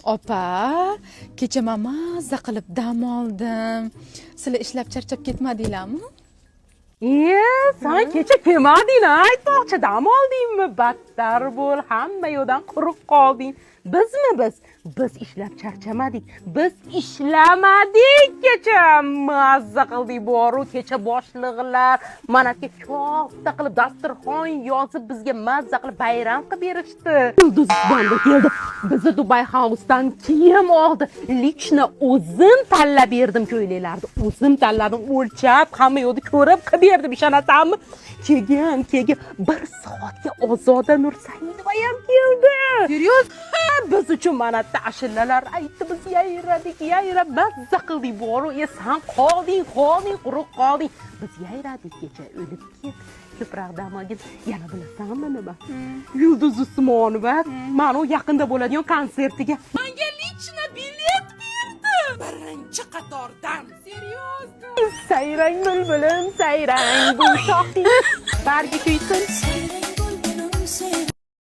Opa, kecha man mazza qilib dam oldim. Sizlar ishlab charchab ketmadinglarmi? E, san kecha kelmading, aytmoqchi, dam oldingmi? Battar bo'l, hamma yoqdan quruq qolding. Bizmi biz? Biz ishlab charchamadik. Biz ishlamadik kecha. Mazza qildik boru kecha. Boshliqlar mana shu katta qilib dasturxon yozib, bizga mazza qilib bayram qilib berishdi. Yulduz Usmonova keldi. Bizni Dubai House'dan kiyim oldi. Лично o'zim tanlab berdim ko'ylaklarni. O'zim tanladim, o'lchab, hamma yoqni ko'rib qilib berdim, ishonasanmi? Keyin bir soatga Ozoda Nursaidova ham keldi. Серьёз? Biz uchun mana ashulalar aytdi, biz yayradik, yayrab mazza qildik boru. E, san qolding, qolding, quruq qolding. Biz yayradik kecha, o'lib ket. Ko'proq dam olgin. Yana bilasanmi nima? Yulduz Usmonova mana u yaqinda bo'ladigan konsertiga menga лично bilet berdi. Birinchi qatordan. Серьёзно? Sayrang, bulbulim, sayrang, bu shoxning bargi kuysin.